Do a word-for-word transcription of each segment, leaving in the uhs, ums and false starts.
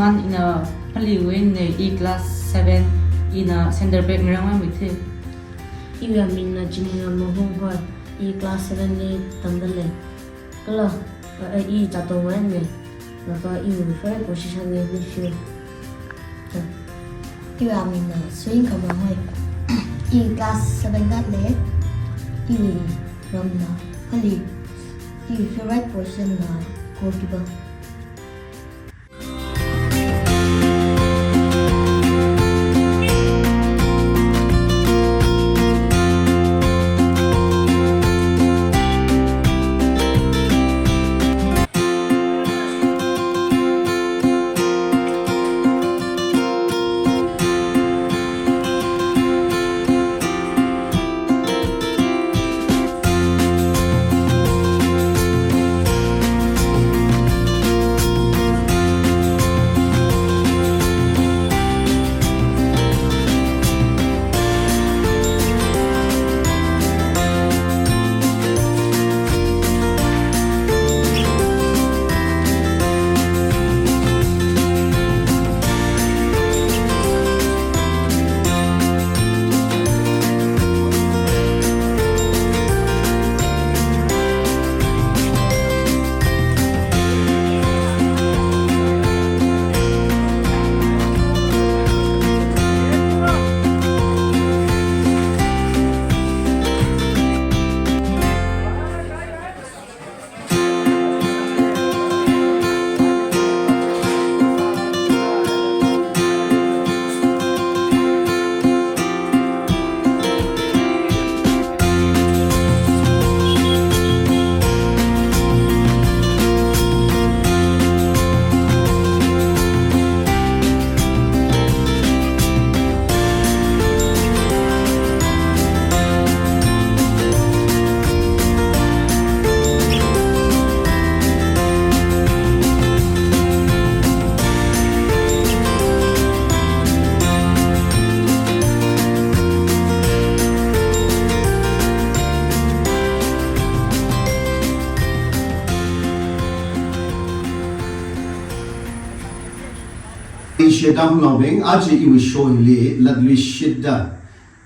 Man ina Phaleiwui eina, i class seven, ina center back ngarang mai mui the. Iwui amingna Chimingam Mahung hoi, i class seven li tamda lei. Kala, a, a, i Chatongwui eina, laga iwui favorite position na midfield. Iwui amingna Suing Khamang hoi, i class seven da lei, iwui ramna Phalei, iwui favorite position na goalkeeper. Ishi tamnaobing, aja iwui show hili latluishitda,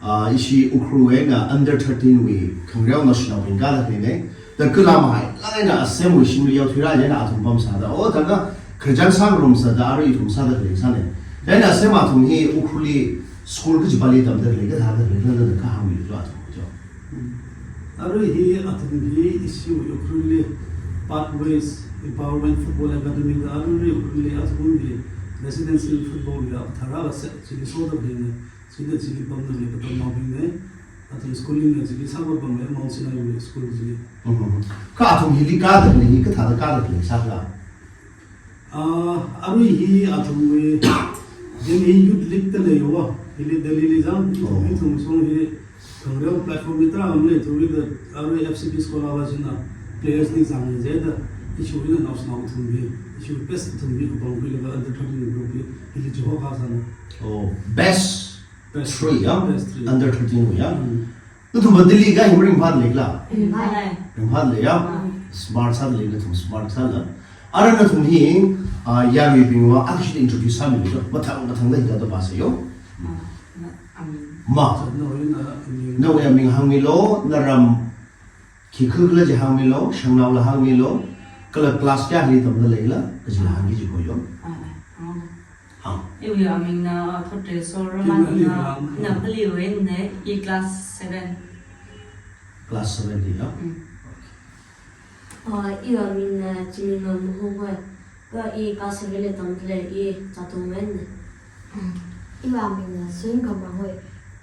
ah, ishi Ukhrulwui eina under thirteen wui khangareo naoshinaobing kāda khaleina. Da kala mahai, lāng eina asem wui shimli yaothuira, chieina athum pamsāda, o, thāda khararchān sāngarumsāda, arui ithum sāda khalei sāna. Chieina asem athum hi Ukhrulli school kachipāli tamda khalei, kathāda khalei, nana kahāngmilu athum chi. Arui hi athum hi ishi Ukhrulli Pathways Empowerment Football Academy da arui Ukhrulli athum hi residential football ya thara la se, chili soda khaleina, chili chili pamda khalei katamnaobingna, athum schooling na chili sāda pamda khalei Mount Sinai wui school chili. Mhm. Kha athum hili kāda khalei hi kathāda kāda khalei sākhala? Ah, arui hi athumwui Delhi Youth League da leiya, hili Delhili zang, ithum, oh, ithum shong hi khangareo platform hi tarākha maleithuda, arui F C P scholar la china players li zangna jida, ishi eina naoshinao athum hi, ishi best athum hi kupang khuilaga under thirteen group hi, hili chihokkha sāna. Oh, best, best three, ya? Best three. Under thirteen, ya? Mm. Nathum va Delhi kahai hi maringphāda leikhala? Ringphālei. Ringphāda lei, ya? Ah. Smart sāda lei, nathum smart sāla. Ara nathum hi, ah, yaruibingva akhashida introduce sāmilu, mathang mathangda hithāda vāsāya. Ah, na, aming. Ma. Nawui aming hāngmilu, naram khikhala chi hāngmilu, shangnaola hāngmilu, kala class kayāli tamda leikhala, kajila hāngki jiko yo. Ah, ah, hāng. Hāng. Iwui amingna Thotreisora, man ina, ina Phaleiwui eina, i class seven. Class seven li ya? Mm. Ah, iwui amingna Chimingam Mahung hoi, kha i class seven li tamda lei, i Chatongwui eina. Mm. Iwui amingna Suing Khamang hoi,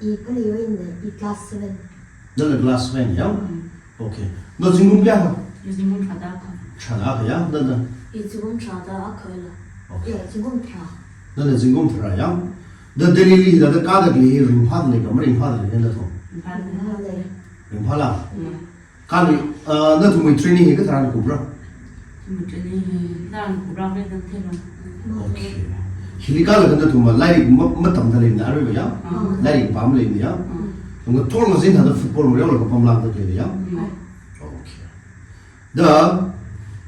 i Phaleiwui eina, i class seven. Nala class seven ya? Mm. Okay. Na zingkum kayā? I zingkum tharāda akha. Tharāda akha ya, nana? I zingkum tharāda akhali. Okay. Ya, zingkum tharā. Nana zingkum tharā ya? Da Delhili da, da kāda khalei hi ringphāda leikhala, maringphāda leikhala nathum? Ringphālei. Ringphālei. Ringphāla? Mm. Kha ni, ah, nathumwui training hi kathāda kupra? Training hi, nang kupra kha dang thei lo. Okay. Hili kālaga nathum lairik ma, matamda leimana aruiva ya? Ah. Lairik pāmaleimana ya? Ah. Ngathor ngazin thāda football ngareolaga pamlākda khalei ya? Mm. Okay. Da,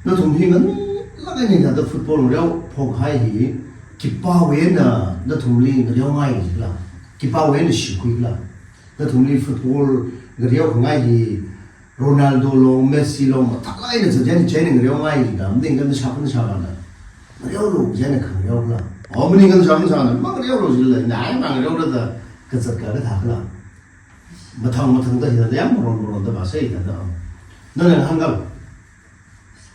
nathum hi nganilāk eina thāda football ngareo phokhai hi, Khipāwui eina nathumli ngareongai jila? Khipāwui eina shikhuila? Nathumli football ngareokhangai hi Ronaldo long, Messi long, mathālāk eina zat eina chieina ngareongai jida, maningakha nashāvā nashāvāna ngareolu chieina khangareola? O maningakha nashāvā nashāvāna mangareolu jila, na mangareola da kazat kathā khala? Mathang mathangda hithāda yāng maron maronda vāsai thāda. Nana hāngkhala?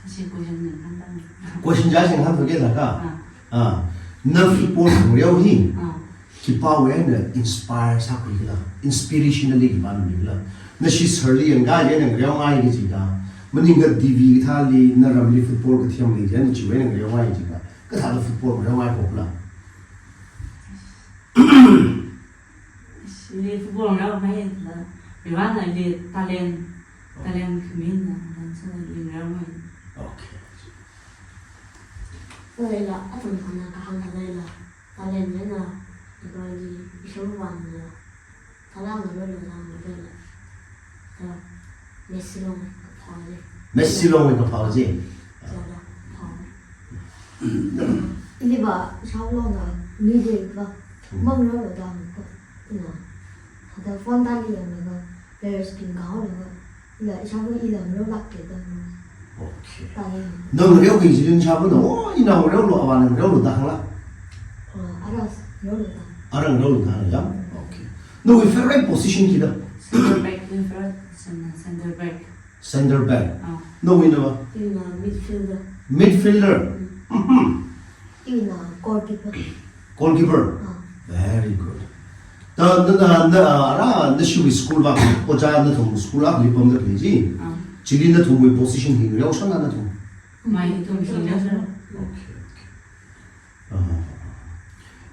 Ashi question ni hāngkhala? Question chi ashi hāngthake thākha. Ah. Ah. Na football khangareo hi. Ah. Khipāwui eina inspire sākhuikhala? Inspirationally khipāna mikhala? Nashi sirli yangkha eina ngareongai kaji da, maningakha T V kathāli, na ramli football kathem lei chieina chiwui eina ngareongai kaji da, kathāda football ngareongai phokhala? Ili football ngareongai la, mi vāna ili talent, talent khamina, talent sāda ili ngareongai. Okay. Leila, atam hana kahāng leila, talent leila, iwui ishāvāna, talent leila, leila, leila. Messi long kaphā ji. Messi long kaphā ji. Jala, phā. Ili va, shao long da, mi de va, Hmm. mangareolu da, ko, ina. Hithāda phone tali yanglaga, players bing kahaolaga, ila, ishāvā ila ngareolāke da, no. Okay. Tali. Nana ngareo kaji chili nashāvāna, o, ina ngareolu, avāna ngareolu da hāngla? O, ara ngareolu da. Ara ngareolu da hāngla, ya? Okay. Nawui favorite position khi da? Center back, favorite, cen-, center back. Center back. Ah. Nawuina va? Ina midfielder. Midfielder. Mm. Mhm. Ina goalkeeper. Goalkeeper. Ah. Very good. Da, da, da, da, ara, nashiwui school va, ojā nathum school akhali pamda khalei chi. Ah. Chili nathumwui position hi ngareosāna nathum? Mai, ithum hi ngareosā. Okay, okay. Ah.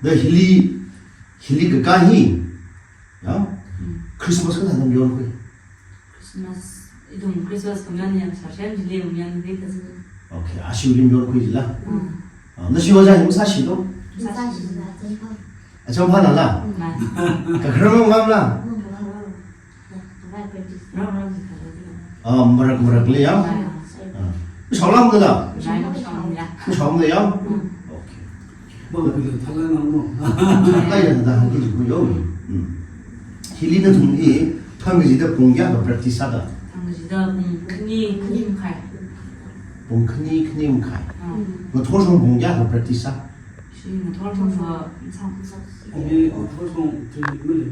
Da hili, hili kakā hi, ya? Hmm. Christmas kathāda yonkhui? Christmas, ithum Christmas khamayonli yang sāsem chili mayonkhui kaji. Okay, ashiwui eina yonkhui jila? Hmm. Ah, nashi ojā hi masāshi to? Masāshi. Masāshi. Acham phāna la? Mai. Kakharam mamān la? Mamān. Rāra ji khala. Ah, marak marakli ya? Mai. Ah. Mashaolamda la? Mai, mashaomala. Mashaomala ya? Hmm. Okay. Bang pila thala nang mo. Thala ya da hāngki jiyo. Hmm. Hili nathum hi thang kachida pung kayākha practice sāda? Thang kachida pung khani, khani makhai. Pung khani, khani makhai. Ah. Ngathor shong pung kayākha practice sā? Shi ngathor shong va, sa, sa. Ani ngathor shong training malei.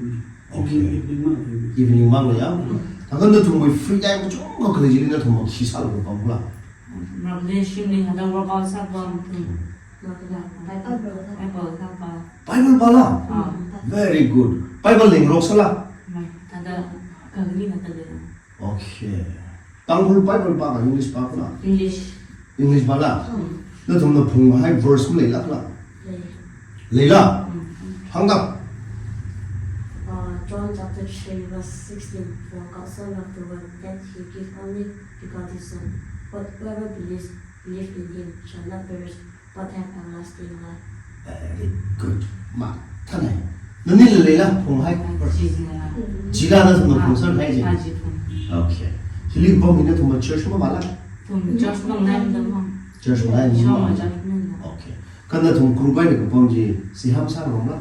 Okay. Evening, evening mang. Evening mang ya? Mm. Thākha nathumwui free time kachungkha khalei chili nathum khi sālaga pamla? Maraklei shimli hithāda workout sāpam, mm. Maraklei Bible, Bible sāpa. Bible pāla? Ah. Very good. Bible li ngarok sāla? Mai, thāda, kakhani hithāda lei. Okay. Tangkhul Bible pākha English pākhala? English. English pāla? Mm. Nathumna phunghai verse maleilākla? Lei. Leila? Mm. Hāngda. Uh, John chapter three, verse sixteen. For God so loved the world that he gave only begotten Son. Whoever believes, believes in him shall not perish, but have everlasting life. Very good. Mathānei. Nanila leila phunghai? Chila. Chila nathumna phungsāhai chi? Aji phung. Okay. Hili pam hi nathum church mavāla? Thum church mavāla, mavāla. Church mavāla, mavāla. Church mavāla. Okay. Kha nathum group eina kapam chi, siham sāngarumla?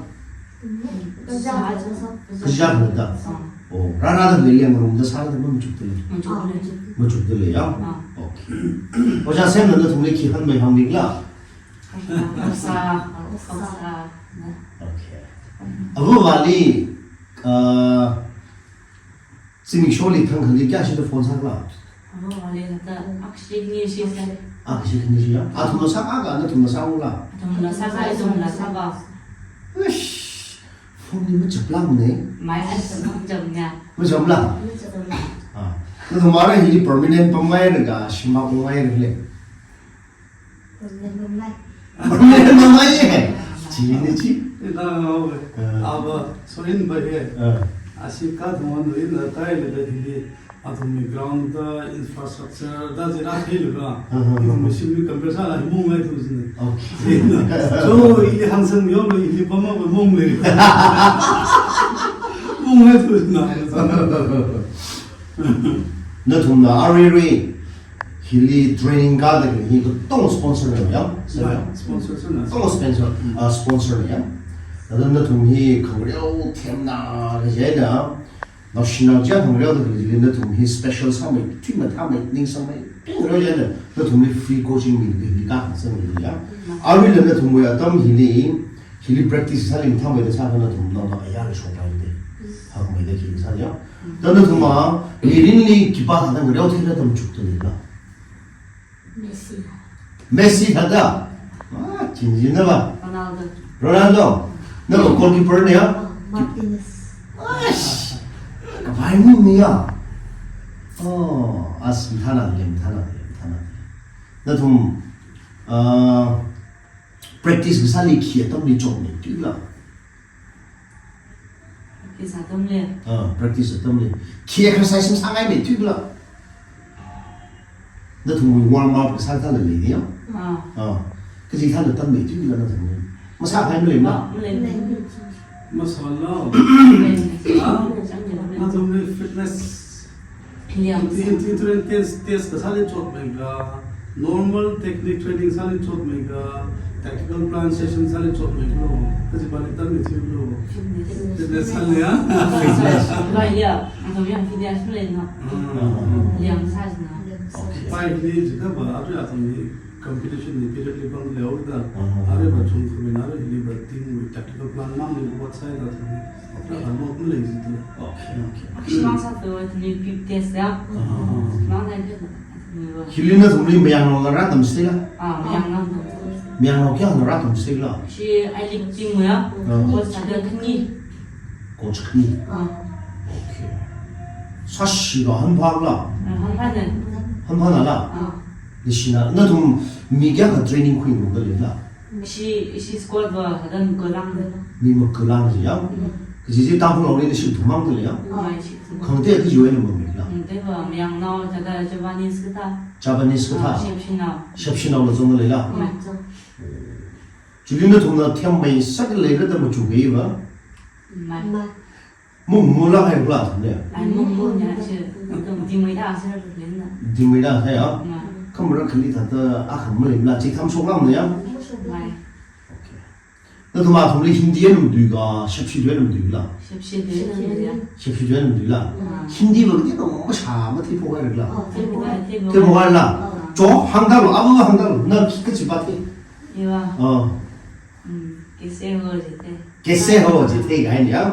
Kazā, kazā. Kazā kazā. Oh, rārada leili ngarumda sāda machukda lei? Machukda lei. Machukda lei ya? Ah. Okay. Ojā semna nathumli khi hāngmei hāngnikla? Oksa, oksa. Okay. Avāvali, uh, zimiksholi thang khani kayāshida phone sākhala? Avāvali hithāda akhashini shi sā. Akhashini shi ya? Athumla sākha, nathumla sākhala? Athumla sākha, ithumla sākha. Eish, phone li machaplākne. Mai, athum machapna. Machapla? Machapla. Ah. Nathum ara hili permanent pamngaira ka, shim pamngaira le? Permanent pamngai. Permanent pamngai ye? Chini chi. Ina ngau be. Ah. Ava, soin ba ye. Ah. Ashi kathum anu ina tai le da hili. Athumwui ground da infrastructure da jira theilaga. Ah, ah, ah. Ithumwui shimli compare sāla hi maungngaithu jina. Okay. So, ili hāngsang yolo, ili pamma ba maunglei. Maungngaithu jina. Nathumna arui rui. Hili training kāda khalei hi katonga sponsor na ya? Right, sponsor sāna. Katonga sponsor, ah, sponsor na ya? Thāda nathum hi khangareo themna kajina, naoshinao chi khangareoda khalei hili nathum hi special sāmeithui mathāmei, ningsangmeithui khangareo jina, nathumli free coaching mi hili kāhāngsangmi ya? Aruila nathumwui atam hili, hili practice sāli mathāmeida sākha nathum naona ayar shokpaida. Hakmeida khi sāya. Thāda nathum a, mirinli khipā thāda ngareo theida tamchukda leila? Messi. Messi thāda? Ah, chinjinava. Ronaldo. Ronaldo? Nava goalkeeper na ya? Ah, Martinez. Aish! Kapai mi ni ya? Oh, as mathāna, mathāna, mathāna. Nathum, ah, practice kasāli khi atamli chotmeithuila? Practice atamli. Ah, practice atamli. Khi exercise sāngaimeithuila? Nathumwui warm up kasā thāla leina ya? Ah. Ah. Kaji thāla tammeithuila nathumwui? Masākahai maleimala? Ah, malei. Masāla. Malei. Ah? Nathumwui fitness. Liang. Inti-, inti-, inti-, test, test kasāli chotmei ka, normal technique training sāli chotmei ka, tactical plan session sāli chotmei ka lo, kaji pāli tammeithuilo? Fitness. Fitness sāli ya? Fitness. Bai ya, atam yang fitness maleina. Ah. Liang sāsina. Okay. Bai ni jika ba, atam atamli competition ni period li pāng leoda, aha, aruiva chungkhamina aruili va team wui tactical plan mangli ot sāda thāda, thāda mo malei jida. Okay, okay. Khi mang sāthu ni pip test ya. Aha. Mang nai pip na. Hili nathumli mayangnaola rātamsila? Ah, mayangnao. Mayangnao kayākha rātamsila? Chi I-League team ya. Ah. Coach thāda khani. Coach khani. Ah. Okay. Sāshila hanphāla? Ah, hanphāna. Hanphānala? Ah. Nishina, nathum mi kayākha training khuinungda leila? Ishi, ishi squad va hadan kolang de. Mi makolang ji ya? Mm. Kaji chi Tangkhulnaoli nashi thumang de ya? Mm, ishi thumang. Khangatei kaji wui eina mamila? Mm, de va, mayangnao, thāda Japanese kathā. Japanese kathā? Ah, Shepshinao. Shepshinaola zangda leila? Mm. Chili nathumna themmei sāda leira da machukei va? Mai. Mai. Mungmula hai kula thumle? Ai, mungmu nia shi, tum dimwei da sāra lena. Dimwei da hai ya? Mai. Khamara khali thāda akha maleimala, chi tham shoklamna ya? Mai. Okay. Nathum athumli Hindi eina madui ka, Shepshi tui eina maduila? Shepshi tui eina madui ya. Shepshi tui eina maduila? Mai. Hindi va kateokha mashā matheiphokhairakala? Oh, theiphokhai. Theiphokhai. Theiphokhai la? Oh. Cho, hāngda lo, ava hāngda lo, na khi kachi pa thei? Iva. Oh. Mm, kaise ho jithe. Kaise ho jithe kahai ya?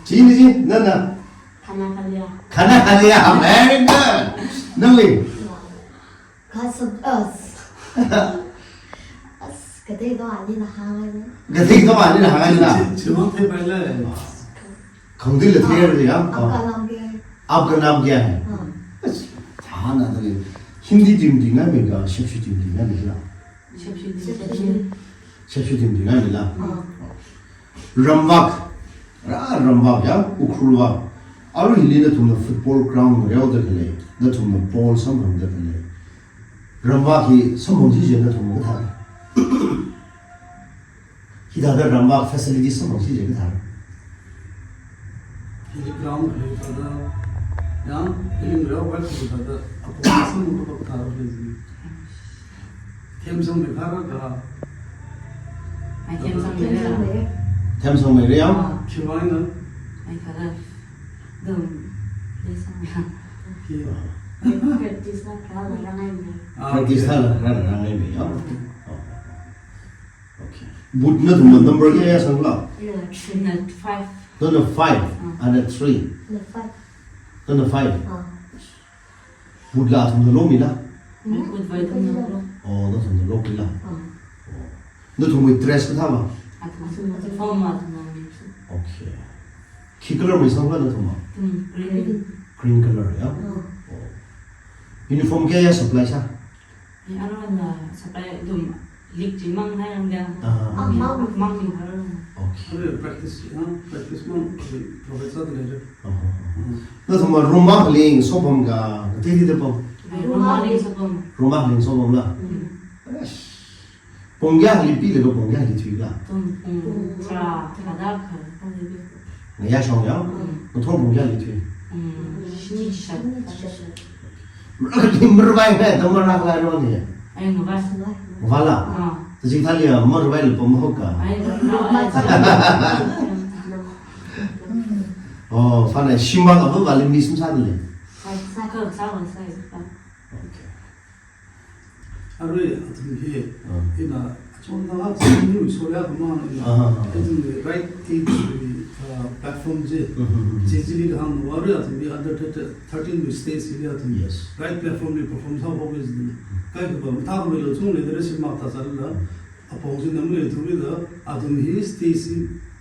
Chini chi, nana? Khana kha liya. Khana kha liya, very good. Nangli? Kha sab-, as. As, kateokha anina hāngngai. Kateokha anina hāngngai la? Chi, chi mang theipaila. Khangatei la thei ya? Aapka naam kya hai? Aapka naam kya hai? Haan. Bas, thāna da le. Hindi tui maduingaimei ka, Shepshi tui maduingaimei la? Shepshi tui. Shepshi tui. Shepshi tui maduingaimei la? Haan. Ramvak. Ra ramvak ya, Ukhrul vak. Arui hili nathumna football ground ngareoda khalei, nathumna ball samphangda khalei. Ramvak hi samphangsi je nathumna kathā? Hithāda ramvak facility samphangsi je kathā? Hili ground hithāda, ya, hili ground hithāda, apong samphang kathā le ji. Themsangmeikhala ka? Ai, themsangmeira. Themsangmeira. Themsangmeira ya? Ah. Khiwuivang eina? Ai, khala. Dum. Lesang. Khi. Practice la khala rāngaimei. Ah, practice okay. La khala rāngaimei ya? Mm. Oh. Okay. Boot nathumna number kayākha sangla? Yeah, three. Number five. Number five. Ah. And a three. Number five. Number five. Ah. Boot la athumna lomila? Hmm? Boot va ithumna lo. Oh, nathumna lomila? Ah. Oh. Nathumwui dress kathāva? Athum, athum form athumna mi. Okay. Khi color mei sangla nathumva? Athum green. Green color ya? Ah. Oh. Uniform kayākha supply sā? Ni arui na supply athum league chi mang hai rang dia. Ah. Ah, mang. Mang ni har. Okay. Arui practice, ha? Practice mang, arui provide sāda leira. Ah, ah, ah. Hmm. Nathumva room akhali sopam ka, kateili da pam? Ai, room akhali sopam. Room akhali sopamla? Hmm. Eish. Pung kayākhali pilaga pung kayākhali thuila? Athum pung tharā, tharāda kha, pung ni bi. Ngayā shong ya? Hmm. Ngathor pung kayākhali thui? Hmm. Shini shat. Marakhali maravai ngai, da marakla roni. Ai, ngavai. Ngavai la. Ah. Taji thali ya maravai le pamhoka. Ai, ngavai. Oh, fine. Shimba ka ba le mi sim sa le. Sai, sai, ka sa, sai, sai. Okay. Arui athum hi, Ah. ina, achon na, athum hi, so ya, kama, ina, Ah, ah, ah. athum hi right age hi, uh, platform je, Mm-hmm, mm-hmm. je jili kahāng, arui athum hi under thirteen wui stage hili athum hi. Yes. Right platform li perform sāhaowa jina. Kaikhava, mathāmeilo chungli, leadership mak ta sālala, apong jina maleithumida, athum hi stage hi,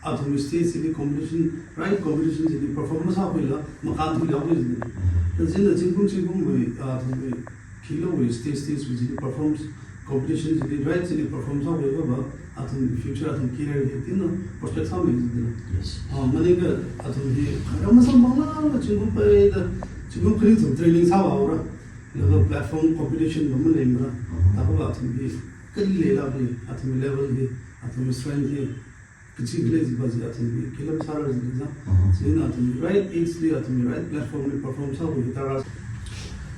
athum hi stage hili competition, right competition jili perform masākhuila, makānthuihaowa jina. Mm-hmm. Kajina zingkum zingkumwui, athum hi, khilowui stage, stage wui jili perform, competition jili, right jili perform sākhuiakha va, athum future athum career hi tina prospect sāmei jina. Yes. Ah, maningakha athum hi, kharam masāmangla, zingkum peida, zingkum kharing thum training sāhaora. Laga platform competition va maleimara. Mhm. Thākha va athum hi, kali leilāk hi, athum level hi, athum strength hi, kachik lei jiva ji athum hi, kilam sāra jina. Mhm. Chieina athum hi right age li, athum hi right platform li perform sāhaowa hi tara.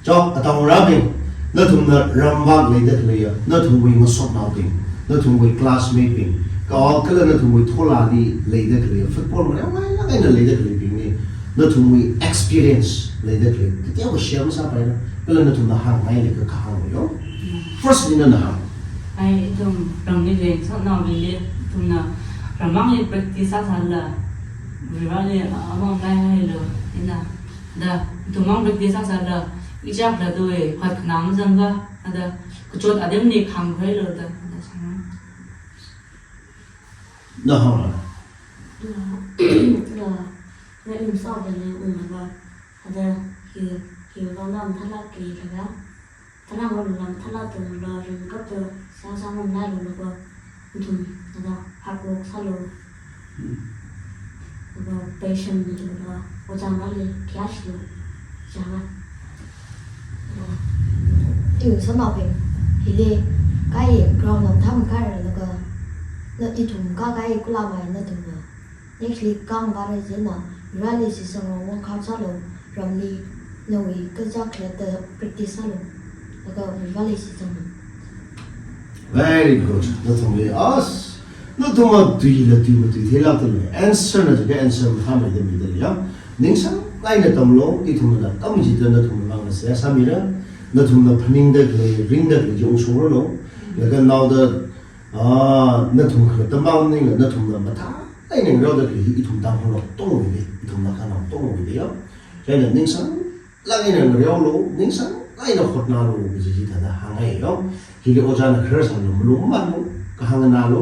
Chao, atang rābing, nathumna ramvak leida khaleiya, nathumwui ngasotnaobing, nathumwui classmate bing, ka kala nathumwui tholali leida khaleiya, football maningla ngailāk eina leida khaleibingli, nathumwui experience leida khalei, kateokha share masāpaira, kala nathumna hāngngailei ka kahāng yo. First li nana hāng. Ai, ithum ramli lei, ngasotnaobingli, ithumna ramvakli practice sāsālala, Vareli, ah, amang ngai hailo, ina. Da, ithum mang practice sāsālala, ichak da doi, hot khanang zangga, ada, kachot atam ni khangkhuilo da, ada chang. Na hāng la. Na, na, na ungsa da ni unglaga, ada, hi, hi vang na mathālāk khuilaga, Tharan ngalula, tharan tungla, ringkapta, sāsā ngamnailu laga, ithum, ada, hard work sālu. Hmm. Laga, patient laga, ojā nali, cash lu, janga. Ithum ngasotnaobing, hili, kai ground na mathāmei laga, na ithum kakai kula mai nathumna. Next li kang vāra jina, Vareli shitsanglu, work hard sālu, ramli, nawui kazā khalatta practice sālu, laga Vareli shitsanglu. Very good. Nathumli as, nathumna tuila tui matuitheilākta lei. Answer na jiakha answer mathāmeida mida lei ya. Ningsang eina tamlu, ithumna tam jida nathumna ngasā sāmira, nathumna phaningda khalei, ringda khalei chi ungshungralu, laga naoda, ah, nathum khalatta mang maningla, nathumna mathā eina ngareoda khalei hi ithum Tangkhulnao tongwui, ithum Naganao tongwui ya. Chieina ningsanglāk eina ngareolu, ningsanglāk eina hotnalu, kaji chi thāda hāngngai yo. Hili ojāna kharar sālu, malung mamanlu, kahāng nganālu.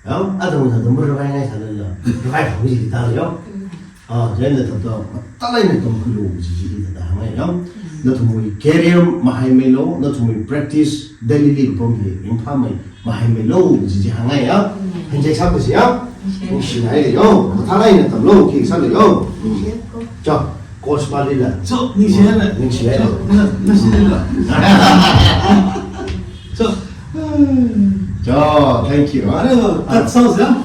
Ya, athum thāda maravai ngai sālala, ravai phang kaji thāda yo. Ah, chieina thāda, mathālāk eina tamkhuilu, kaji chi thāda hāngngai yo. Nathumwui career mahaimeilu, nathumwui practice, daily li kapam hi, ringphāmei, mahaimeilu, kaji chi hāngngai ya. Handshake sā kaji ya. Ningshingai yo, mathālāk eina tamlu, khi sālu yo. Chao, coach pāli la. Chao, ningshi la. Ningshi la. Chao, na, ningshi la. Chao. Chao, thank you, ah. Are, tat sauce ya.